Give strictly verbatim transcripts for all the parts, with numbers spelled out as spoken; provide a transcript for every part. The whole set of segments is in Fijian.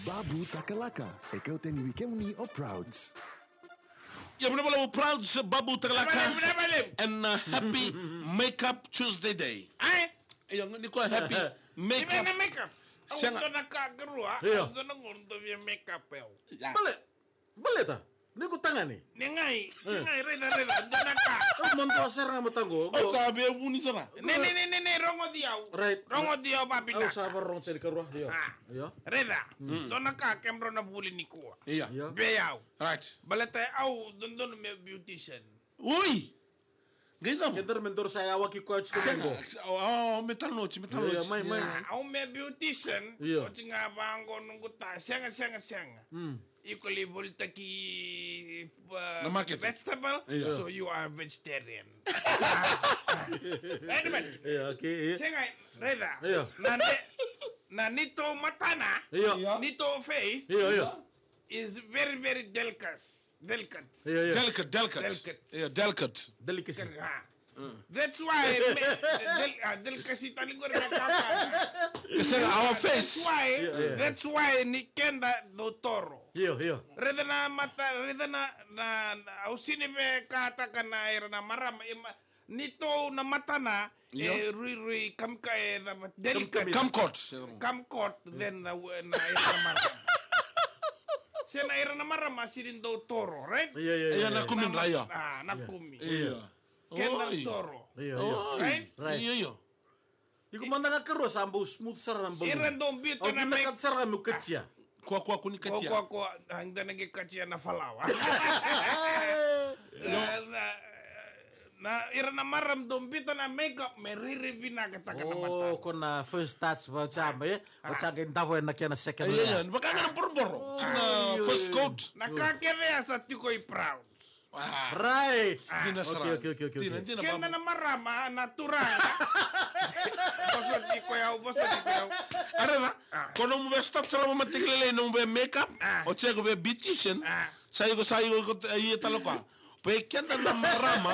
Babu Takalaka, e kauta yani vei kemuni o Prouds. Ia, vinaka vakalevu Prouds, Babu Takalaka. Vinaka vakalevu, vinaka vakalevu. And, uh, happy Makeup Tuesday day. Ai? Io, ni ko happy makeup. Ivei na makeup? Sega. Au dua na ka karua, io, au dua na gauna dau via makeup au. Ia. Bale. Baleta ni ko tagane. Ni qai, eh, se qai, raica, raica, dua na ka. Au madua sara ga mataqu. Au sa via vuni sara. Ne, ne, ne, ne, ne, rogoci au. Right. Rogoci au, Babu. Au sa vakarogo sara ni karua, io. Ah. Io. Raica. Mm. Dua na ka, kemudrau na vuli nikua. Ia. Io. Vei au. Right. Baleta au dodonu meu beautician. Oi! Qai cava? Keda me dou sa yawaki koya tiko. Sega, qo. O, o, me talanoa oti, me talanoa oti. Io, mai, mai. Ah, au me beautician. Io. Oti ga vaqo noqu ta, sega, sega, sega. Mm. Iko lai volitaki, uh, na market. Vegetable, io, so you are vegetarian. Right, man? Io, okay, io. Sega, raica. Io. Na ne, na neitou matana, io, neitou face, io, io, is very, very delicate. Delicate. Io, io. Delicate, delicate. Delicate. Io, delicate. Delicacy. Ah. Mm. That's why me, del-, ah, delicacy tale qori na ka. Sega, our face. That's why, io, io, that's why ni keda dau toro. Io, io. Raica na mata, raica na, na, na, au sega ni via kataka na ira na marama, e ma-, neitou na matana, io, e ruirui kamka-, e cava, delicate. Kamkami. Camcoat. Camcoat, then na, na, ira na marama. Se na ira na marama sega ni dau toro, right? Io, io, io, io, na kumi, na, io, ah, na kumi. Io. Keda toro. Io, io. Oi. Right? Right. Io, io. Iko mada ga karua sa bau smooth sara na balu. Ira dau biuta na make-, sara ga meu katia. Kua, kua, kua ni katia. Kua, kua, kua. Ah, da na qai katia na falawa. Na, na, na, ira na marama dau biuta na makeup me rairai vinakataka na mata. Oh, ko na first touch, vaka sa, e? Vaka sa qai davo ena kena second layer. Io, io, vaka ga na boroboro. Io, io, io. Na first coat. Na ka kece ya sa tiko i Prouds. Ah. Right. Ah. Dina sara. Okay, okay, okay, okay, okay. Dina, dina, Babu. Keda na marama, na turaga. Vosoti koya, vosoti koya. Raica, ah, ko nomu via start sara vakamataqali lailai, nomu via makeup, ah, oti ya ko via beautician. Ah. Sa iko, sa iko, iko, ia tale koya. Vei keda na marama.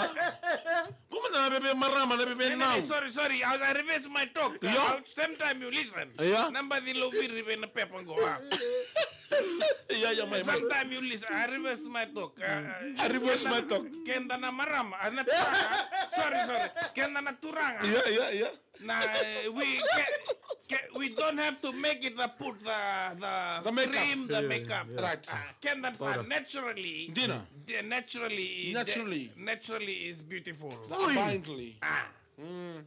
Ko mada na veve marama, na veve nau. Sorry, sorry, I, I reverse my talk. Io. Uh, same time you listen. Io. Na baci loviri vei na pepa qo, ah. Io, io, mai, mai. Sometime you listen, I reverse my talk. Uh, uh, I reverse my talk. Keda na marama, ah, na turaga. Sorry, sorry. Keda na turaga. Io, io, io. Na, eh, we ca-, ca-, we don't have to make it the put the, the cream, the makeup. Io, io. Right. Ah, keda sa naturally. Dina. The naturally, naturally. The naturally is beautiful. Oi. Divinely. Ah. Mm.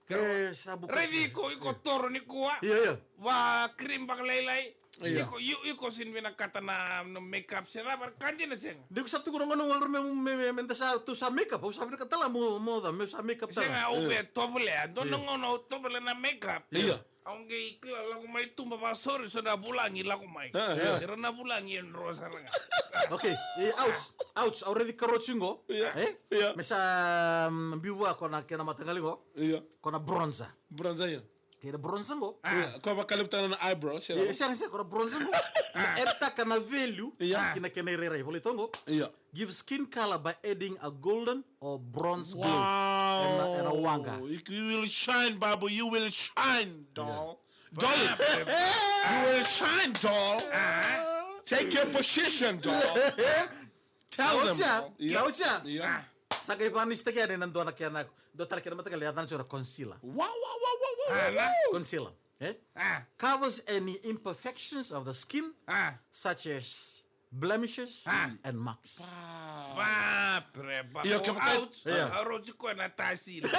E, sa buka. Raici iko, iko toro nikua. Io, io. Va cream vakalailai. Io. Iko, iko, iko sega ni vinakata na, na makeup se cava, ka dina sega. Ni ko sa tukuna qo na gauna me, me, me, me da sa, tou sa makeup, au sa vinakata tale ga mo, mo cava, meu sa makeup tale ga. Sega, au via tovolea, dua na gauna au tovolea na makeup. Io. Au qai kila lako mai tuba vakasauri, so na vulagi lako mai. Io, io. Era na vulagi e dro sara ga. Okay, e, ouch, ouch, au raici karua tiko qo. Io. E? Io. Me sa, mm, biu vua ko na kena mataqali qo. Io. Ko na bronzer. Bronzer, io. Kei na bronzer qo. Io, ko vakalevutaka na eyebrows, io. Io, sega, sega, ko na bronzer qo. Na, e taka na value, io, ki na kena irairai. Volai toka qo. Io. Give skin color by adding a golden or bronze glow. Wow. Ena, ena waqa. You will shine, Babu. You will shine, doll. Io. Doll. You will shine, doll. Ah. Take your position, doll. Tell them. Sa oti ya? Io. Io. Ah. Sa qai vakanisitaki yani na dua na kena, dua tale kena mataqali, yacana tiko na concealer. Wow, wow, wow, wow, wow, wow. Ah, na? Concealer, eh? Ah. Covers any imperfections of the skin, ah, such as blemishes, ah, and marks. Pa. Pa, pre, pa. Io, ke vaka, ouch. Io. Au rauti koya na tasila.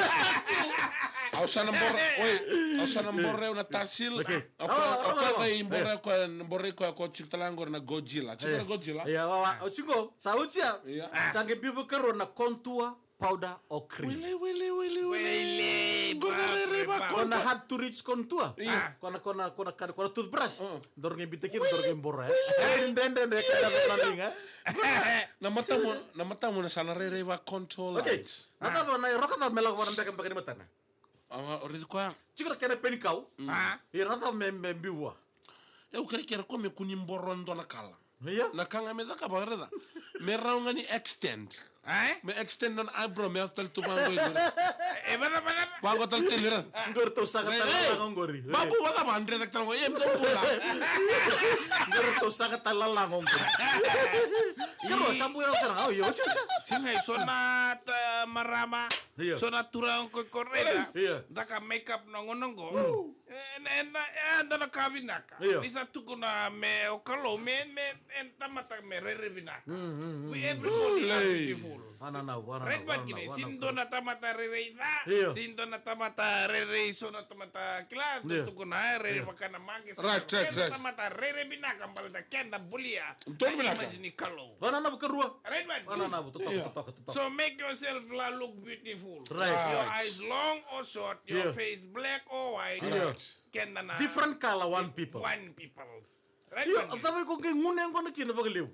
Au sa na bore, oi, au sa na bore au na tasila. Okay. Au koya, au koya, au koya, io, bore koya, bore koya ko tiko tale ga qori na Godzilla. Tiko na Godzilla. Io, wa, wa, au tiko. Sa oti ya. Io. Sa qai biu vakarua na contour powder or cream. Wele, wele, wele, wele. Wele, ko na rairai va, va, va. Ko na hard to reach contour. Io. Ah. Ko na, ko na, ko na, ko na toothbrush. Mm. Dou qai biuta kina, dou qai boro, e. Wele. E, dre, dre, dre, ka na liga. Na matamu, na matamu na sa na rairai va contour lines. Okay. Na cava na roka cava me lako vua na beka, beka ni matana? Au raici koya. Tiko na kena penikau. Mm. Ah. Io, na cava me, me biu vua? E, au kerekere ko me kua ni boro dua na kala. Io. Na ka ga me cakava, raica. Me rawa ga ni extend. Ai? Me extend na eyebrow, me yaco tale tu vaqo. E, vacava, vacava? Vaqo tale tu, raica. Qori tou saka tale ga qori. Babu, vacava, Andre, caka tale qo. E, me dau bula. Au saka tale lalago qo. Karua, sa buya sara ga, io, io, io. Sega, so na ta marama, io, so na turaga ko i Korea. Io. Da ka make up na gauna qo. Mm. E, e, e, e, da na ka vinaka. Io. Ni sa tukuna me o Kalou, me, me, e tamata me rairai vinaka. Mm, mm, mm. We, everybody are beautiful. Ananau, ananau, right, but ananau, kina, ananau. Sini dua na tamata rairai ca, io, sini dua na tamata rairai, so na tamata kila, io, tukuna, e, rairai, io, vaka na maqe, right, right, right. Tamata rairai vinaka, baleta keda bulia. Donu vinaka. Imagine ni Kalou. Ananau karua. Right, but ananau, totoka, io, totoka, totoka. So make yourself la look beautiful. Right. Your, right, eyes long or short, your, io, face black or white. Right. Keda na different color, one people. One peoples. Right, io, man. Cava iko qai gunu yaqona kina vakalevu?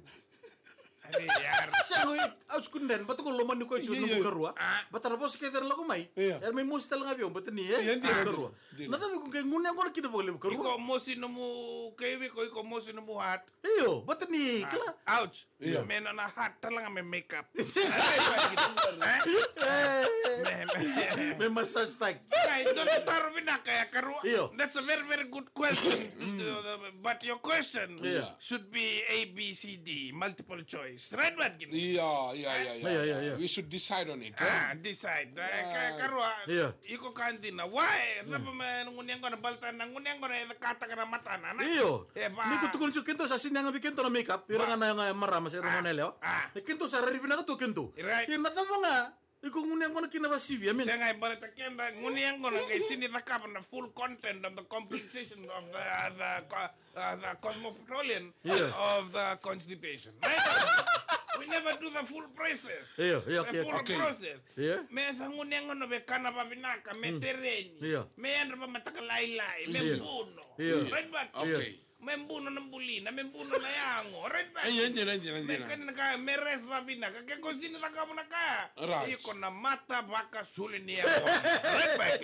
Ai, yar. Sega, au sa kundrena, baleta qo lomani koya, io, io, nomu karua. Ah. Baleta na vosa kece era lako mai. Io. Era mai mosi tale ga vei au, baleta ni, e, io, dina, karua. Dina. Na cava iko qai gunu yaqona kina vakalevu, karua? Iko mosi nomu, kei vei iko, iko mosi nomu heart. Io, baleta ni, ah, kila. Ouch. Io. Me nona heart tale ga me make up. Sega. Eh? Me, me, me massage taki. Ai, dua na taro vinaka ya, karua. Io. That's a very, very good question. Mm. But your question, io, should be A B C D, multiple choice. Right, Watkins? Io, io, io, io. Io, io, io. We should decide on it, eh? Ah, decide. Eh, ka-, karua. Io. Iko ka dina. Why? Mm. Cava me gunu yaqona, baleta na gunu yaqona e cakataka na matana, na? Io. E va. Ni ko tukuna tiko, keitou sa sini yaga vei keitou na makeup, ira ga na yaga marama se ira ga na yalewa. Ah. Ni keitou sa rairai vinaka tu keitou. Right. Ia na cava ga iko gunu yaqona kina vakasivia, I mean. Sega, e baleta keda gunu yaqona qai sini cakava na full content of the complication of the, uh, the co-, uh, the cosmopolitan, yeah, of the constipation. Right? We never do the full process. Yeah, yeah, okay, okay. The full process. Yeah. Me sa gunu yaqona vei kana vavinaka, me tereni. Yeah. Me yadra vamatakalailai, me buno. Yeah. Right, but okay. Me buno na bulina, me buno na yago. Right, but. Ai, e dina, e dina, e dina. Me kani na ka, me rest vavinaka. Ke ko sini cakava na ka. Right. Iko na mata vakasuli ni yago. Right, but.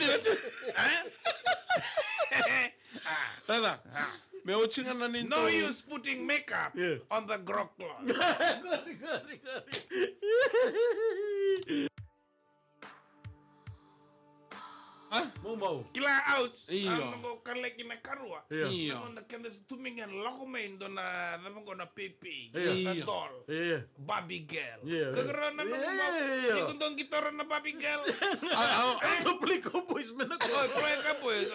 Eh? Ah. Eda. Ah. Me oti ga na ni. No use putting makeup, yeah, on the grog cloth. Qori, qori, qori. Ha? Mau, mau. Kila out. Io. Au na qo kaleki na karua. Io. Io. Au na kena sa tu mai ga lako mai dua na, cava qo na pepe. Io. Na doll. Io. Barbie girl. Io. Kakara na, io, io, io. Iko dau qito rawa na Barbie girl. A, a, a. Au dau play cowboys me na ko. Oh, play cowboys.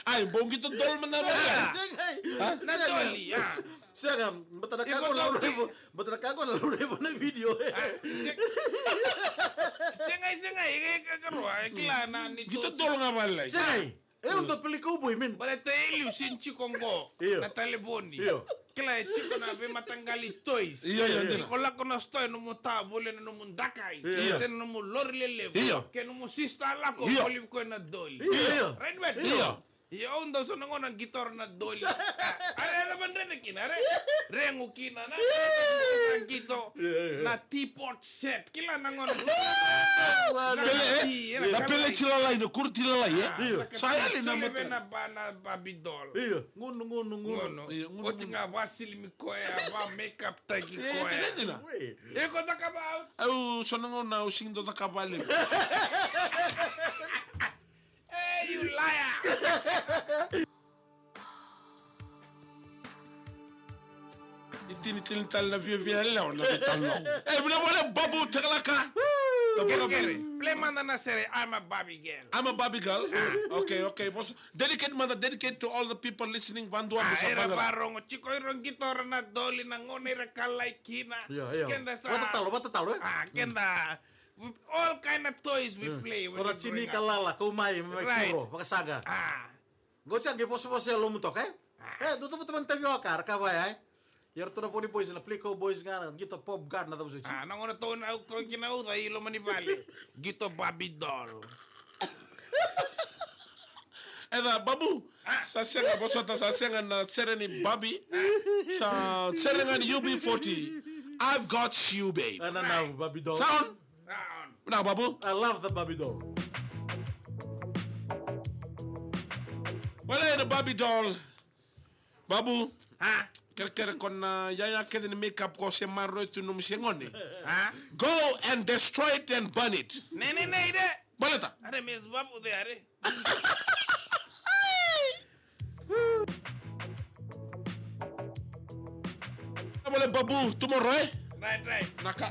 Ai, bau qito doll me na Barbie girl. Sega, sega. Ha? Na doll, ah. Sega, baleta na ka qo na laurai vua, baleta na ka qo na laurai vua na video. Ah, se-, sega, sega, e, e, e, karua, e kila na ni qito doll ga vale. Sega. E, au dau play cowboy, man. Baleta e liu sini tiko qo. Io. Na talevoni. Io. Kila e tiko na veimataqali toys. Io, io, io. Iko lako na sitoa, nomu ta, voli na nomu dakai. Io. Se na nomu lori lelevu. Io. Ke nomu sister lako, io, voli koya na doll. Io, io. Right, right. Io. Io, au dau so na gauna qito rawa na doll. Are, are, vadrena kina, are. Regu kina, na, na, na, na, qito. Io, io, io. Na teapot set. Kila na gauna. Wow, na pele, eh? Io, na pele tilalai, na kuru tilalai, eh? Ah, io. Sa yali na mata. Na ba-, na Barbie doll. Io, gunu, gunu, gunu. Gunu. Io, gunu, gunu. Oti ga vasilimi koya, va makeup taki koya. Eh, dina, dina. Iko cakava. Au so na gauna au sini dau cakava levu. Hey, you liar! Itinitini tale na viavia lewa na vitalanoa. E, vinaka vakalevu Babu, tekalaka. Kerekere, play mada na sere, I'm a Barbie girl. I'm a Barbie girl. Ah. Okay, okay. Vosa, dedicate mada, dedicate to all the people listening. Vadua, ah, vosa era vakarogo tiko, ira qito rawa na doll na gauna era kalai kina. Io, io. Keda sa. Vatatalo, vatatalo, eh? Ah, keda. All kind of toys we play when we growing up. Ora tini ka lala, kau mai, mai kuro, vakasaqa. Ah. Qo sa qai vosavosa e lomu toka, eh? Ah. Eh, dou tavatavani tavi o ka, ra ka vaya, eh? Ia ratou na Voni boys, na Pliko boys ga, na qito pop guard, na cava soti. Ah, na gauna tou na au, ko kina uca i loma ni vale. Qito Barbie doll. Eda, Babu, ah, sa sega, vosota, sa sega na sere ni Barbie. Ah. Sa sere ga ni U B forty. I've got you, babe. Ah, na, na, Barbie doll. Sound? Ah, on. Na, Babu. I love the Barbie doll. Wale na Barbie doll. Babu. Ha? Kerekere ko na yaya kece ni makeup ko se maroroi tu nomu se gone. Ha? Go and destroy it and burn it. Ne, ne, ne, ide. Baleta. Are, mes Babu de, are. Ole babu, tomorrow, eh? Right, right. Naka.